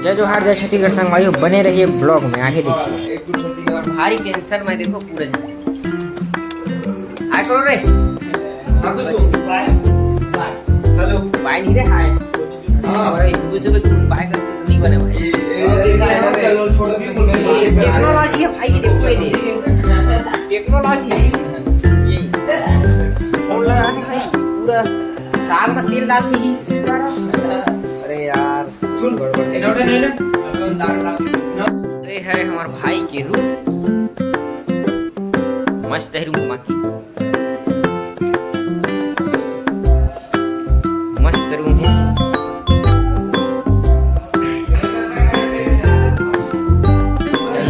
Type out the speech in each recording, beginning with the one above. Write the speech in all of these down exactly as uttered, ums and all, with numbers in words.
जय जोहार, जय छत्तीसगढ़ संगवारी हो, बने रहिए vlog में, आगे देखिए। भारी tension में देखो पूरा जन। आय करो रे। हाँ, तो हेलो। बाय नहीं रे, हाय। हाँ। और इस बुझे में तुम बाय कर तो नहीं बने भाई। ये, ये, ये, ये, चलो, छोड़ो भी, सुनो। ये technology है भाई, ये देखो ये दे। Technology है। ये। फोन लगा के भाई, पूरा साग में तेल डाल के ही। अरे यार। सुन, इन्होंने नहीं ना। ये है हमारे भाई के रूम। मस्त है रूम, बाकी मस्त रूम है।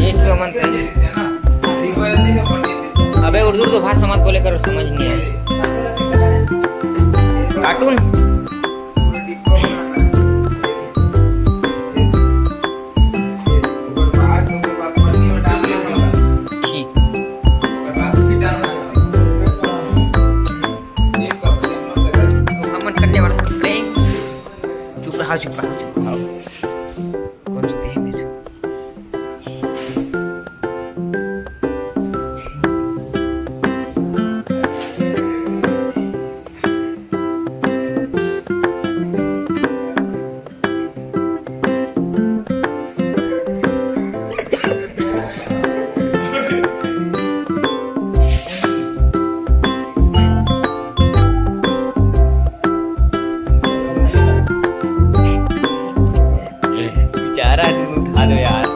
ये तो मन कर। अबे उर्दू तो भाषा मत बोले करो, समझ नहीं आए। कार्टून। छी। हमन करने वाला है prank। चुप रहा, चुप रहा, चुप रहा। कौन चुप है मेरे? बेचारा, तुम उठा दो यार।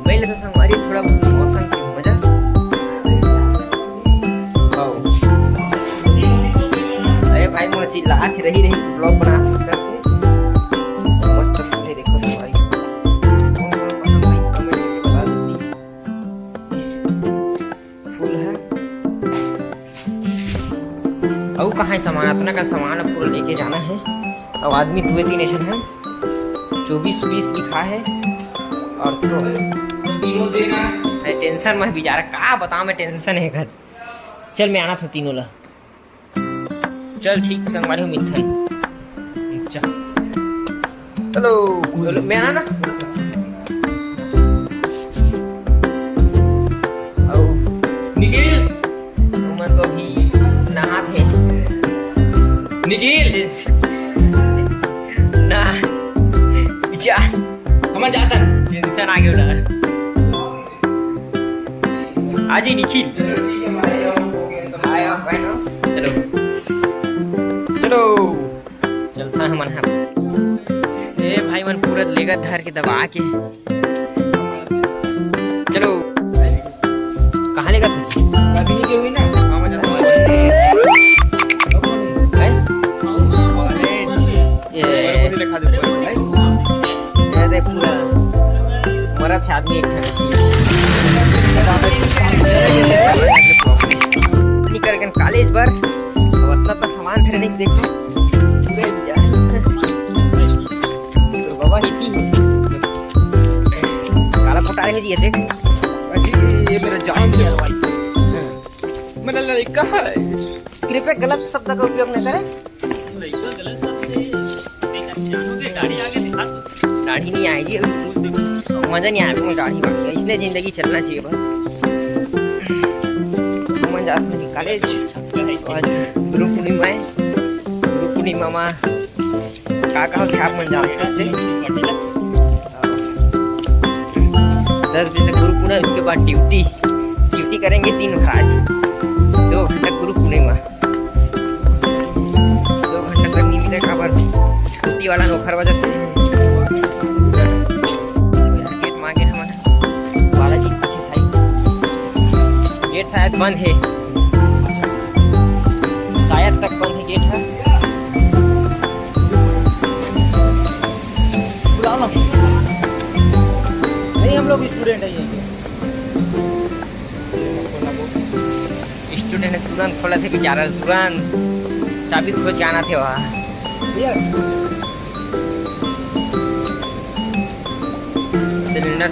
मैं लेता संगवारी थोड़ा बहुत मौसम के मजा। आओ। अरे भाई, मोर चिल्लात रही रही vlog बना करके। मस्त है, देखो संगवारी। कौन कौन पसंद आई, comment करके बता दो। फूल है। अउ कहाँ है सामान? अतना का सामान अब पूरा लेके जाना है। अब आदमी दुए तीन ऐसन है, चौबीस बीस लिखा है। और तो तीनों देना। अरे tension में बेचारा, का बताओ मैं, tension है घर। चल मैं आना था तीनों ला। चल ठीक, संगवारी हो मिलथन। चल। हेलो, हेलो, मैं आना। आओ। निखिल। मैं तो अभी नहात हे। निखिल। ना। विचार। हमन जातन। Tension आ गया ना। आ जी निखिल। चलो ठीक है भाई, हम हो गए सब। हाय, आप बहनों। चलो। चलो। चलता है मन हम। ए भाई मन पूरा लेगा धर के दबा के। चलो। कहाँ लेगा तू? अभी नहीं गई ना? हैं? ये ये देख पूरा मरत है आदमी एक झन। निकल गए कॉलेज बर। अब अतना तो सामान धरे नहीं देखो। पूरे जा। तो बाबा इतनी है। काला पोटा है जी, ये देख। अजी, ये मेरा जान है भाई। मेरा लड़का है। कृपया गलत शब्द का उपयोग न करें। लड़का गलत शब्द है। एक अनजान हो गए, दाढ़ी आगे दिखा दो। दाढ़ी नहीं आएगी अभी। मजा नहीं आएगा, दाढ़ी वाढ़ी। इसलिए जिंदगी चलना चाहिए बस। मन जात है कॉलेज। आज गुरु पूर्णिमा है। गुरु पूर्णिमा मा का का होथे आप मन जानते हैं? दस बजे तक गुरु पूजा, उसके बाद ड्यूटी। ड्यूटी करेंगे दिन भर आज, दो घंटा गुरु पूर्णिमा, दो घंटा तक नहीं मिले, काबर छुट्टी वाला नौकर वजह से। गेट मांगे हमन बालाजी के पीछे side। गेट शायद बंद है, शायद तक बंद है गेट है। बुलाओ ना। नहीं, हम लोग स्टूडेंट हैं ये। स्टूडेंट है, तुरंत खोला थे बेचारा, तुरंत चाबी खोज के आना थे वहाँ। भैया। सिलेंडर।